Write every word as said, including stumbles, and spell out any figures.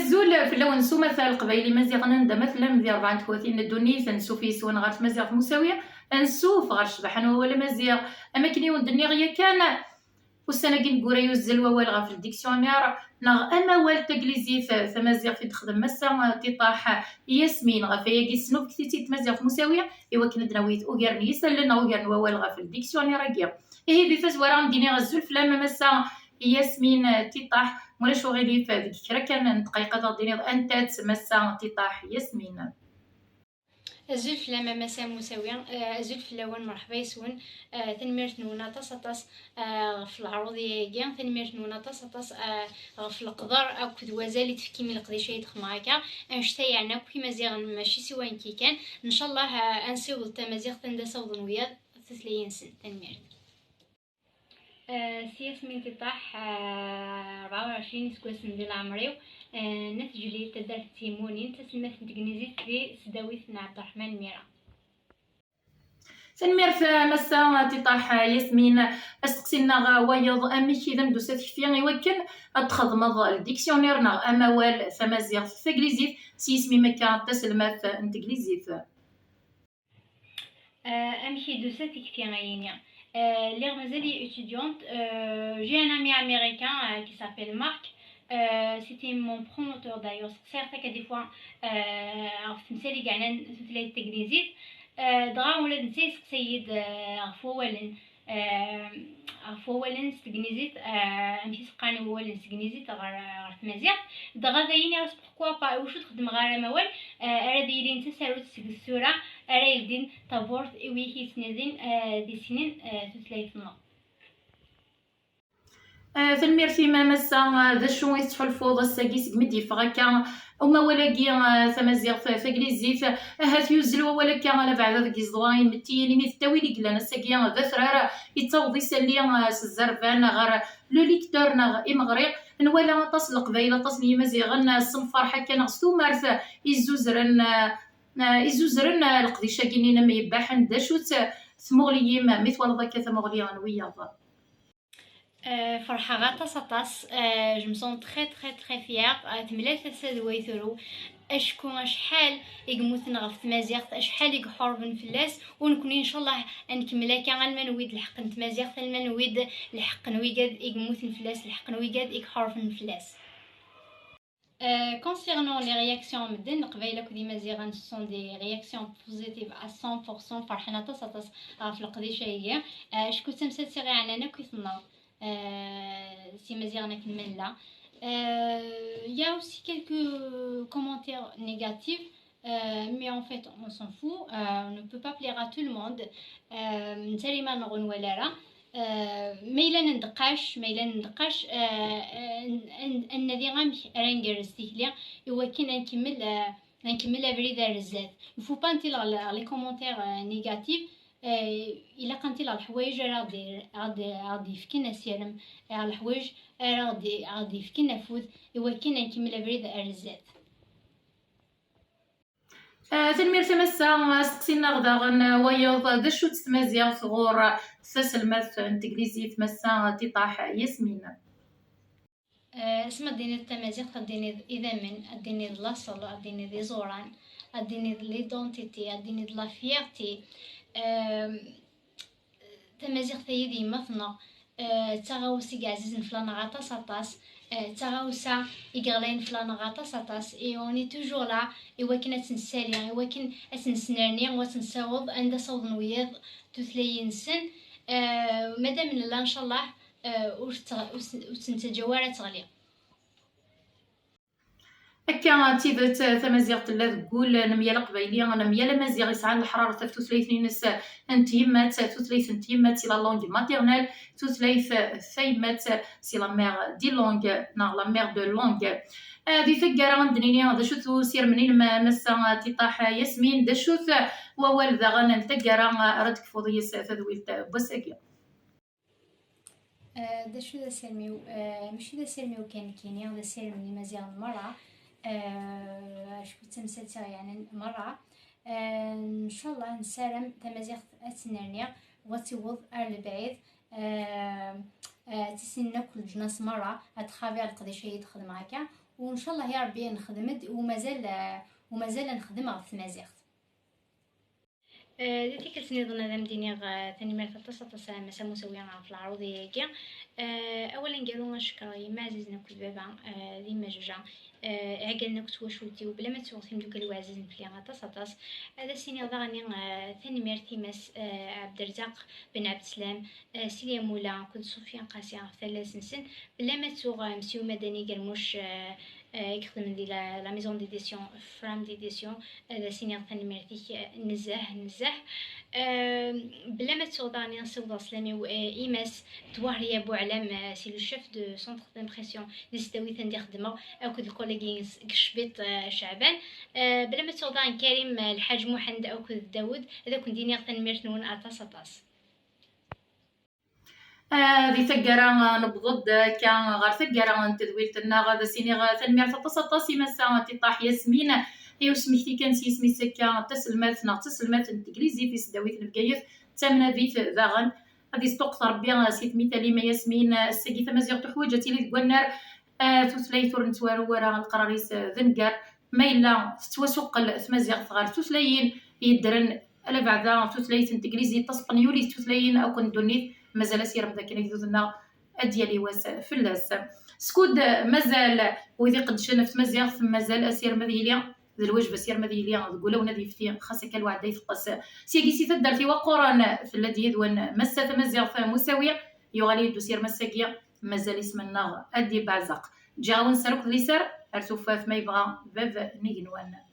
Azul fell-awen s umata Leqbayel Imaziɣen, anda ma tellam di rebɛa n twatin n ddunit, ansuf yes-wen ɣer tmaziɣt Musawi, ansuf ɣer ccbaḥa n wawal amaziɣ. Am akken i wen-d-nniɣ yakan, ussan-agi neggura yuzzel wawal ɣef le dictionnaire neɣ amawal n taglizit tamaziɣt i d-texdem Massa Tiṭaḥ Yasmin. Ɣef wayagi tesnubget-itt-id tmaziɣt Musawi i wakken ad d-nawi ugar n yisallen neɣ ugar n wawal ɣef le dictionnaire-agi. Ihi di tazwara ad d-iniɣ azul fell-am a Massa Yasmin Tiṭaḥ, mulac uɣilif deg kra kan n ddqayeq ad aɣ-d-tiniḍ anta-tt Massa Tiṭaḥ Yasmin. Azul fell-am a Massa Musawi, eh, azul fell-awen, merḥba yes-wen. Eh, tanemmirt-nwen aṭas, aṭas, eh, ɣef leɛruḍ-agi, tanemmirt-nwen aṭas, aṭas, eh, ɣef leqder akked wazal i d-tefkim i leqdic ay d-xedmeɣ akka. Annect-a yeɛni akk Imaziɣen, mačči siwa nekki kan. Ncallah, eh, ad nsiweḍ tamaziɣt anda sawḍen wiyaḍ tutlayin-nsen. Tanemmirt. Eh, s Yasmin Tiṭaḥ, eh, rebɛa u ɛecrin iseggasen di leɛmer-iw, eh, n At Jlil, taddart n Timunin, d taselmadt n tegnizit di tesdawit n Ɛebderreḥman Mira. Tanemmirt a Massa Tiṭaḥ Yasmin. Asteqsi-nneɣ wayeḍ, amek i d am-d-tusa tekti i wakken ad txedmeḍ le dictionnaire neɣ amawal tamaziɣt taglizit s yisem-im akka d taselmadt n teglizit? Euh, amek i d-tusa tekti-agi? Euh, lliɣ mazal-iyi étudiante. Euh, j'ai un ami américain, euh, qui s'appelle Marc. Euh, c'était mon promoteur d'ailleurs. Seqsayeɣ-t akka des fois, euh, ɣef temsal i yeɛnan tutlayt taglizit. Euh, dɣa ula d netta yesteqsa-yi-d, euh, ɣef wawalen. Euh, ɣef wawalen s tegnizit, euh, amek i s-qqaren i wawalen s tegnizit ɣer, ɣer tmaziɣt. Dɣa d ayen i ɣas pourquoi pas, iwacu ur txeddmeɣ ara amawal, euh, ara d-yilin d tasarut seg tura ara yeldin tawwurt i wid yettnadin, euh, ad issinen, euh, tutlayt-nneɣ. Ah, tanemmirt-im a Massa. Ah, d acu i tettḥulfuḍ ass-agi segmi d-yeffeɣ akka umawal-agi, ah, tamaziɣt taglizit? Ahat yuzzel wawal akka ala beɛda deg yiẓeḍwa imettiyen, imi d ttawil i yellan ass-agi d atrar, yettaweḍ isalli, ah, s zzerban ɣer le lecteur neɣ imeɣri. Nwala aṭas n Leqbayel, aṭas n Yimaziɣen, ah, s lferḥ akka neɣ s tumert, ah, izzuzren, ah, ah, izzuzren, ah, leqdic-agi-nni n am yebbaḥen. D acu-tt tmuɣli-im mi twalaḍ akka tamuɣli n wiyaḍ? Euh, ferḥeɣ aṭas, aṭas. Euh, je me sens très, très, très fière. Euh, temlal tasa d way turew. Acku acḥal i yemmuten ɣef tmaziɣt, acḥal i iḥurben fell-as, u nekkni, ncallah, ad nkemmel akka alma newwi-d lḥeqq n tmaziɣt, alma newwi-d lḥeqq n wigad i yemmuten fell-as, lḥeqq n wigad i iḥurben fell-as. Euh, concernant les réactions n medden, Leqbayel akked Imaziɣen, ce sont des réactions positives à cent pour cent, ferḥen aṭas, aṭas ɣef leqdic-agi. Euh, acku d tamsalt i ɣ-iɛnan akk i tennaɣ, euh, s Imaziɣen akken ma nella. Euh, il y a aussi quelques commentaires négatifs, euh, mais en fait, on s'en fout. Euh, on ne peut pas plaire à tout le monde. Euh, netta liman ur nwala ara. Euh, ma yella nendeqqac, ma yella nendeqqac, euh, euh, n-, n-, ad nadi amek ara ngerrez tikli i wakken ad nkemmel, euh, ad nkemmel abrid ar zdat. Il faut pas ntileɣ les commentaires, euh, négatifs. Euh, ilaq ad ntileɣ leḥwayeǧ ara ɣ-d-, ɣ-d-, ɣ-d-yefken asirem, ɣer leḥwayeǧ ara ɣ-d-, ɣ-d-yefken afud i wakken ad nkemmel abrid ar zdat. Ah, tanemmirt a Massa. Asteqsi-nneɣ daɣen, ah, wayeḍ, d acu-tt tmaziɣt ɣur taselmadt n teglizit Massa Tiṭaḥ Yasmin? Ah, asmi ad d-tiniḍ tamaziɣt, ad d-tiniḍ idammen, ad d-tiniḍ laṣel, ad d-tiniḍ iẓuran, ad d-tiniḍ l'identité, ad d-tiniḍ la fierté. Ah, tamaziɣt-agi d yemma-tneɣ, eh, d taɣawsa i yeɛzizen fell-aneɣ aṭas, aṭas, eh, d taɣawsa i yeɣlayen fell-aneɣ aṭas, aṭas, et on est toujours là i wakken ad tt-nessali, i wakken ad tt-nesnerni, u ad tt-nessaweḍ anda ssawḍen wiyaḍ tutlayin-nsen. Eh, madam nella, ncallah, eh, ur tt-, ur tt-, ur tt-nettaǧǧa ara ad teɣli. Akka d tidet, tamaziɣt tella deg wul n myal aqbayli, n myal amaziɣ yesɛan leḥraret ɣef tutlayt-ines n tyemmat. Tutlayt n tyemmat, c'est la langue maternelle, tutlayt tayemmat, c'est la mère des langues, neɣ la mère de langue. Ah, di taggara ad d-nini d acu-t usirem-inem, Massa Tiṭaḥ Yasmin, d acu-t wawal daɣen n taggara ara d-tekfuḍ yes tadwilt n wass-agi? Eh, d acu d asirem-iw? Eh, mačči d asirem-iw kan nekkini, d asirem n Imaziɣen merra. Eh, acku d tamsalt i ɣ-yeɛnan merra. Eh, ncallah nessaram tamaziɣt ad tennerni, u ad tiweḍ ar lebɛid. Eh, eh, ad tissinen akk leǧnas merra, ad txabi leqdic-agi i d-xedmeɣ akka. Ncallah ya Rebbi nexdem-d, u mazal, u mazal ad nexdem ɣef tmaziɣt. Eh, di tikkelt nniḍen ad am-d-iniɣ, eh, tanemmirt aṭas, aṭas a Mass Musawi ɣef leɛruḍ-agi. Eh, awal aneggaru ad cekkreɣ yemma ɛzizen akked baba, eh, d yemma Juja, eh, iɛeggalen akk s twacult-iw, bla ma ttuɣ timeddukal-iw ɛzizen fell-i aṭas, aṭas. Ad as-iniɣ daɣen, eh, tanemmirt i Mass, eh, Ɛebderrezaq Ben Ɛebdeslam, eh, Sidi Amula akked Sofiane Qasi ɣef tallas-nsen, bla ma ttuɣ, eh, Monsieur Madani Germouch, eh, eh, i ixedmen di la, la maison d'édition, Fram d'édition, ad as-iniɣ tanemmirt-ik, eh, nezzeh, nezzeh. Eh, bla ma ttuɣ daɣen ad ssiwḍeɣ sslam-iw, eh, i Mass Ttwahriya Buɛlam, eh, c'est le chef de centre d'impression di tesdawit anda i xeddmeɣ, akked lkollegi-ines deg Cbiṭ, eh, Ceɛban. Eh, bla ma ttuɣ daɣen Karim, eh, Lḥaǧ Muḥend akked Dawed, ad akent-iniɣ tanemmirt-nwen aṭas, aṭas. Ah, di taggara, ah, newweḍ-d akka ɣer taggara n tedwilt-nneɣ. Ad as-iniɣ, ah, tanemmirt aṭas, aṭas i Massa Tiṭaḥ Yasmin, i usmekti kan s yisem-is akka, d taselmadt neɣ d taselmadt n teglizit di tesdawit n Bgayet, d tamnadit daɣen. Ad isṭuqqet Rebbi, ah, si tmitalim a Yasmin, ah, ass-agi tamaziɣt tuḥwaǧ ad tili deg wannar, ah, tutlayt ur nettwaru ara leqrar-is, ah, d nnger. Ma yella tettwasuqqel tmaziɣt ɣer tutlayin yeddren, ala beɛda tutlayt n teglizit, taspenyulit, tutlayin akk n ddunit, mazal asirem d akken agdud-nneɣ ad d-yali wass fell-as. Skud mazal wid iqeddcen ɣef tmaziɣt, mazal asirem ad yili, d lwajeb asirem ad yili deg wulawen ad yefti, xas akka lweɛda iteqqes. Syagi si taddart-iw aquren, tella-d yid-wen Massa Tamaziɣt Musawi, yuɣal-iyi-d usirem ass-agi, mazal isem-nneɣ ad d-ibeɛzeq. Ǧǧiɣ-awen sser akked liser, ar tufat ma yebɣa bab n yigenwan.